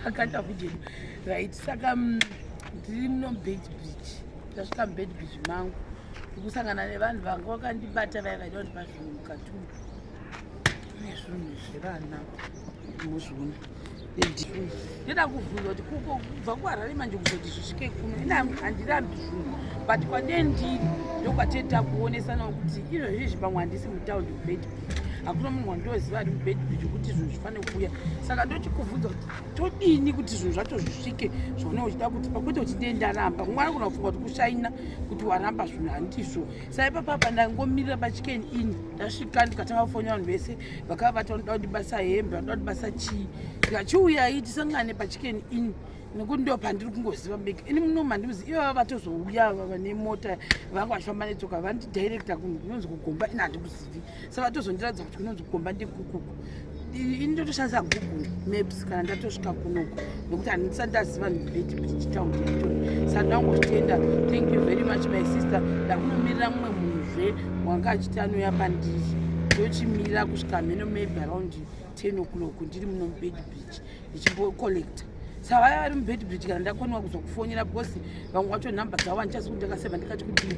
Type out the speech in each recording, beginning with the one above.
Takata video right. Saka ndiri muno muBeitbridge, ndasvika muBeitbridge mangu, ndikusangana nevanhu vanga vakandibata vaya vaida kundipa zvinhu mukati umu nezvinhu zvevana muzviona. Ndoda kubvunza kuti kuko kubva kuHarare manje kuzoti zvisvike kuno, ina handirambi zvinhu, but kwandee ndiri ndokwateta kuonesana kuti izvozvizvi pamwe handisi mutaundi muBeitbridge, hakuna munhu wandoziva ari muBeitbridge kuti zvinhu zvifanire kuuya. Saka ndochikubvunza kuti todini kuti zvinhu zvacho zvisvike zvaunenge uchida kuti pakwete kuti ndee ndaramba. Mumwe anogona kufunga kuti kushaina kuti waramba zvinhu, handizvo. Saka ipapapa ndangomirira paChicken Inn, ndasvika ndikatanga kufonera vanhu vese vakavata vanoda kundibasa hembe, vanoda kundibasa chii, ndikachiuyai tisangane paChicken Inn nekuti ndo pandiri kungoziva big ini muno mandimuzi. Ivava vatozouya vane mota vanga vachifamba netsoka, vandidirecta kunonzi kugomba, ini handikuzivi. Saka vatozondiratidza kuti kunonzi kugomba ndekukuku. Ini ndotoshandisa Google Maps kana ndatosvika kunoku nekuti handisati ndaziva Beitbridge town yacho. Saka ndangozvitenda, thank you very much, my sister. Ndakunomirira mumwe munhuzve wanga achiti anouya pandiri, ndochimirira kusvika mheno maybe around 10 o'clock. Ndiri muno muBeitbridge ndichimbocollecta. Saka vaya vari muBeitbridge, kana ndakoniwa kuzokufonera, because vamwe vacho nhamba dzavo handichazi kuti ndakasevha, ndikati kudii,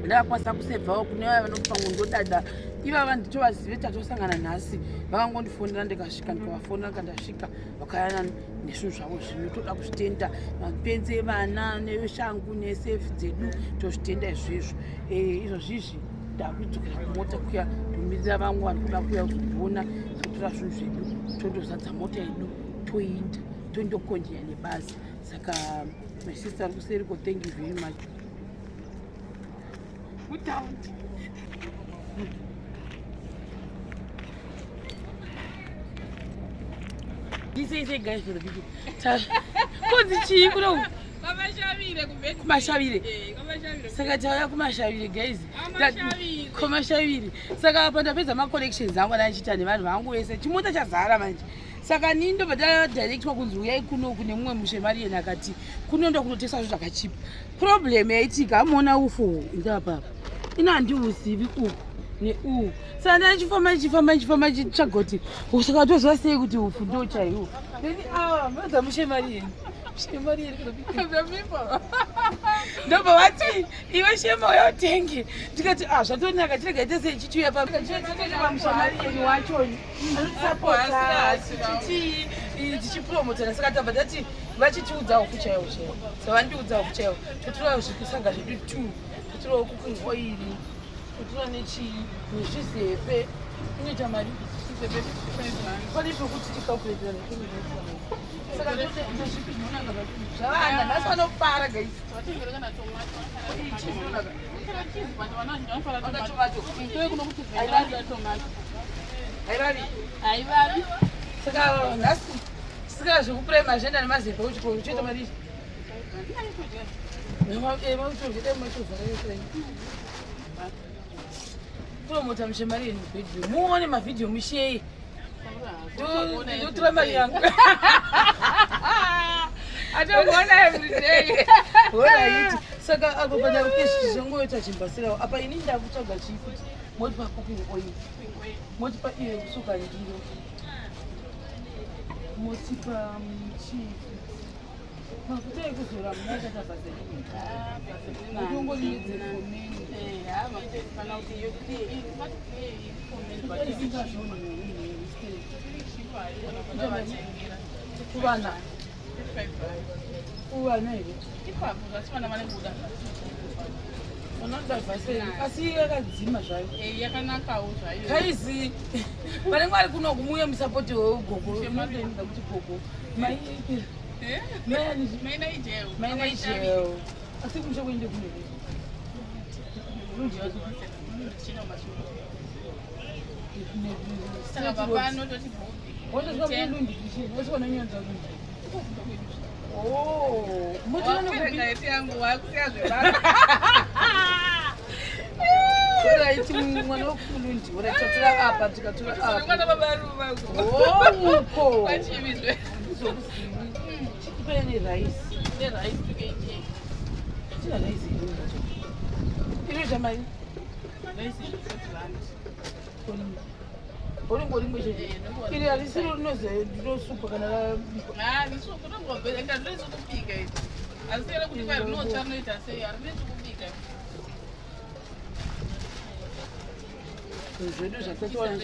ndakakwanisa kusevhawo kune vaya vanoti pamwe ndodada ivava nditovazive. Tatosangana nhasi, vakangondifonera ndikasvika, ndikavafonera kandasvika, vakayana nezvinhu zvavo. Zvino toda kuzvitenda, mapenzi evana neshangu nesefi dzedu, tozvitenda izvizvo. Izvozvizvi ndakudzokera kumota kuya, ndomirira vamwe vari kuda kuya kuzondiona, totora zvinhu zvedu, tondozadza mota yedu, toinda tondokonjera nebasa. Saka my sister ari kuseriko, thank you very much. Kutaundi. Say, say guys for the video. Kunzi chii kuno? Kumashavire. Saka tauya kumashavire, guys, kumashavire. Saka apa ndapedza macollections angu andachiita nevanhu vangu vese, chimota chazara manje. Saka nii ndobva tadirectwa kunzi uyai kuno kune mumwe mushemarieni, akati kuno ndo kunotesa zvo zvakachipa. Problem yaitika, amuona ufu indapapa, ina handiuzivi uku neuku. Saka ndachifamba ndichifamba ndichifamba ndichitsvaga kuti saka toziva sei kuti ufu ndo chaiwo. Then awa madza mushemarieni, mushemarieni, ndobva vati, "Iwe Shema, uya utenge." Ndikati, "Ah, zvatonaka, chirega ite sei chichiuya pamushamariyeni wacho anotisapota chichii tichipromotana." Saka tabva tati vachitiudza ufu chaiwo chaiwo. Saka vandiudza ufu chaiwo, totora zvikusaga zvedu two, totorawo cooking oil, totora nechii nezvizepe. Inoita mari pane pekuti ticalculate. Saka ndozvipi zvinonaka zvavana nhasi vanopara, guys? Cheese inonaka. Tomato. Haivavi. Haivavi. Saka nhasi sika zvekupurema zvienda nemazepe kuchikoro, choita mari. Promota mushemari yenu video, muone mavhidhiyo, musheye, ndotora mari yangu. Atokuona everyday. Alright. Saka apo pandakukezvongoita chimbasirawo apa, ini ndakutsvaga chii futi? Motipa cooking oil, motipa iyo yekusuka ndiro, motipa chii futi? Mafuta ekuzora muna akaita Vaseline, mutongori dzekomeni. Kana kuti iyo. Isingazvoni kuvana, kuvana here? Ipapo zvasi vana vanekuda. Unoda Vaseline, asi yakadzima zvayo. Yakanakawo zvayo. Kaizi vanenge vari kuno kumuuya musapoti wegogo, unotoenda kuti gogo mai. Maina ijeo. Maina ijeo, asi kumusha kuende kune Saka baba anototi wosvika unonyonza kuti yangu yangu wakusiya zvebasa. Right, mwana wekulundi. Alright, tatora apa, tikatora apa. Mwana baba ruva. Uko kwachivizve. Chitipe nerice. Nerice 2 kg. Tina rice iri inoita mari. Rice 40 rand. Unenge rimwe chete. Iri harisiro rinozosupa kana rabikwa. Zvedu zvatatowana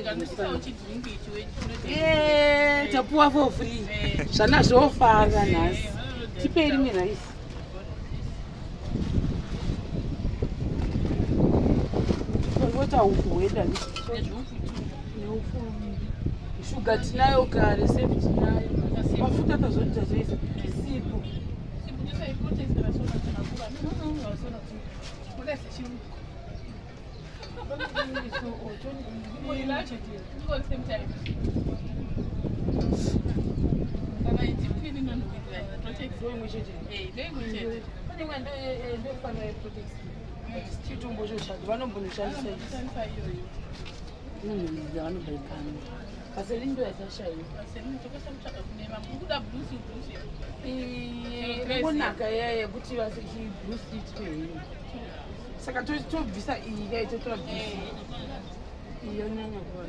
tapuwa for free. Zvana zvofara nhasi. Tipei rimwe rice. Voita hufu hwedu handiti? Neufu shuga tinayo kare, sefu tinayo, mafuta tazoti tazoisa, sipo. Vanombonoshandisa inonhuhwirira, vanobva ipano. Vaseline ndo yatashaiwa. Inonaka iya yekuti blue street. Saka tobvisa iyi kai, totora blue iyi, yonyanya kuva.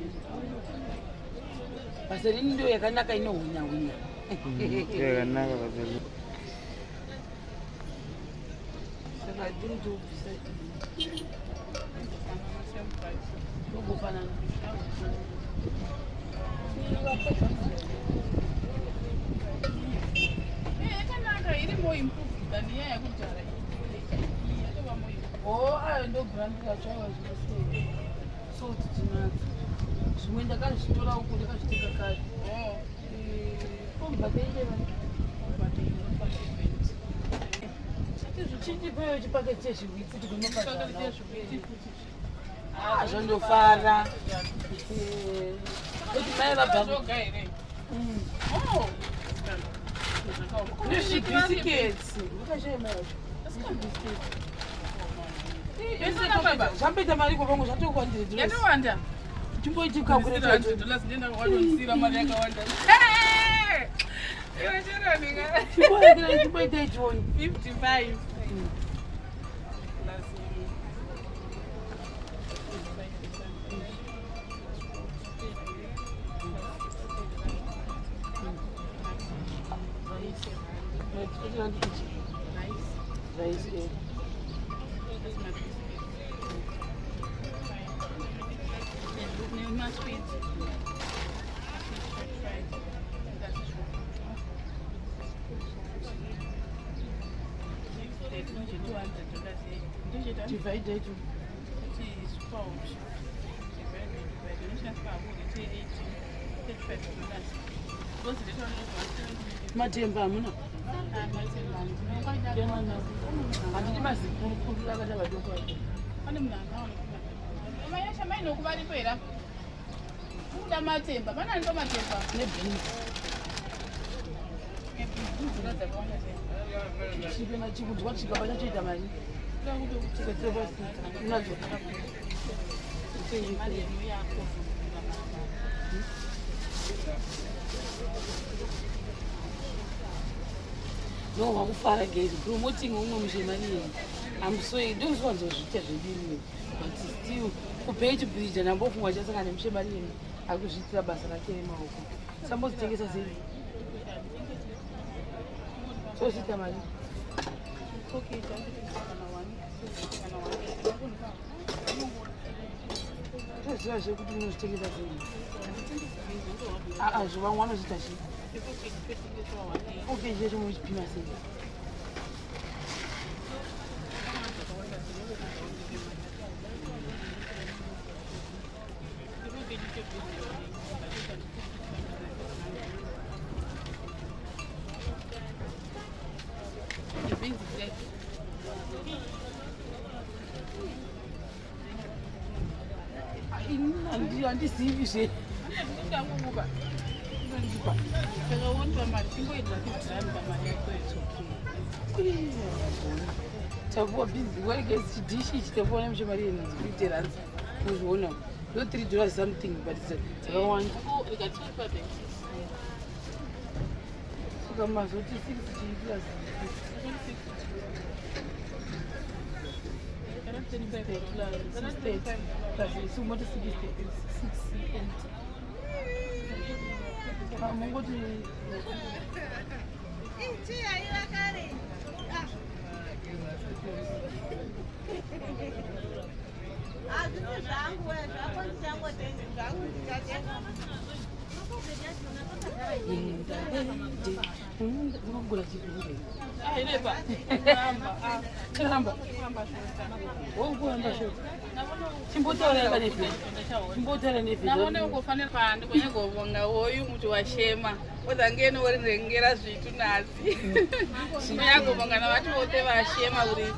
Vaseline ndo yakanaka, inohwinya hwinya. Yakanaka Vaseline. Saka tiri tobvisa iyi, togofanana. Yakanaka, iri more improved than iya yekudhara. Yatova more improved. O, ayo ndo brand yacho. Aiwa, zvakasiyana, salt tinadzo, zvimwe ndakazvitora uko, ndakazvitenga kare. Kombataiteva chindipeyo chipaketi chezviwitsi tikunopa. Zvondofara kuti mai vabva. Zvoga here? Nezvibhisiketsi vakashaya mai vacho. Zvamboita mari kovangu, zvatokuwandira. Yatowanda. Chimboitikakure. Dollars ndenda wanonisira mari yakawanda. Iwe cheraninga. Chimboita ichioni. 55 plus rice. Rice. Nemasweets. $200. Divide icho. Is 12 divided by the $35. Because the Matemba hamuna? Handidi mazikurukuru akati vadoko vadoko. Pane munhu angaona mayasha mainoku varipo here? Kuda matemba, pane andipa matemba. Nebeans. Dzakawanda sei? Chipema chikunzwa chikaba chachoita mari. Unadzo? Mari yenu yako. No, wakufara guys, promoting umwe mushemari yenu. I'm sorry, ndozviwanzozviita zvedini, but still kuBeitbridge ndambofunga chasangana nemushemari yenu akuzviitira basa rake remaoko. Sambozitengesa sei? Sozviita mari. Okay, kana one kana one. Toziva zvekuti unozvitengesa sei? Aa, zvovamwe vanozviita chii? Okay, checho muchipima sei? The beans is there. Ini handizivi zve. Ndingangokupa. Saka wonipa mari, chingoita 50 rand pamari yako. Tapuwa bhinzi waigesi, chidhishi ichi tapuwa nemushemari yenu, 50 rands. Muzviona, ndo $3 something, but dzakawanda. Ikatipa bank 6. Saka mazoti 6 chii plus? 6 plus moti 6 8. Mungoti Navone ukofanira pandi kwenyegovonga woyu muti washema odzangeni worirengera zvitu nasi kunyagovonga navati vote vashema uri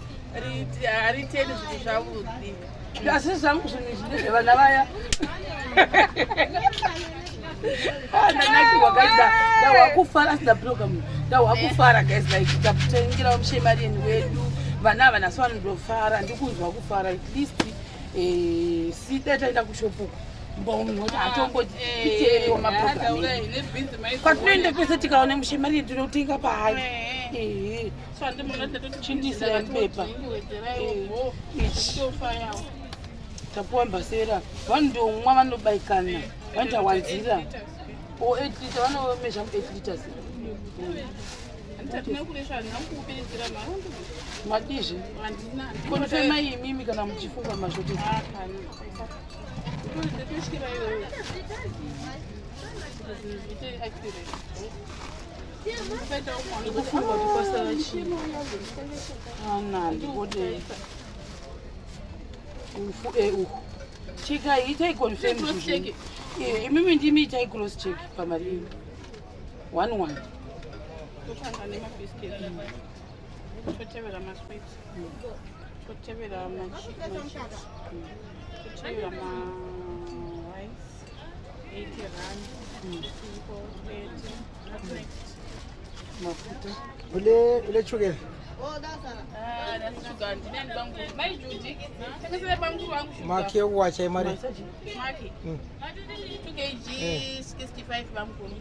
hariteni zvinhu zvavudzi. Asi zvangu zvinhu izvi ndezvevana vaya. Ndanakirwa guys, ndahwa kufara asi ndabloka munhu. Ndahwa kufara guys, like tatengera mushemarieni wedu vana ava nhasi vanondofara, ndikunzwa kufara at least si dai taenda kushopuku mbonoti hatongotiteerewo maprogram kwatinoenda kwese tikaona mushemarieni tinotenga paari. Ehe. Chindisira bepa. Ichi. Tapuwa mbasera, vanondomwa vanobaikana, vanoita wanzira o 8 liter, vanomezha mu 8 liters. Madizve konofema imimi kana muchifunga mashoti. Ndikufunga kuti kwasara chii ana ndikuti ufu uhu chika itai confirm. Cross check. Imimi ndimi itai cross check pamari iyi one one. Totanga nemabiscuit, totevera masweets, totevera machips, totevera marice, R80, 430. What's next? Mafuta. Ule chukela. Ah, that's sugar. Ndinani bangu mai Judy, tengesere bangu vangu sugar. Maki yokuwacha imari. Maki. 2 kg 65 bamukuru.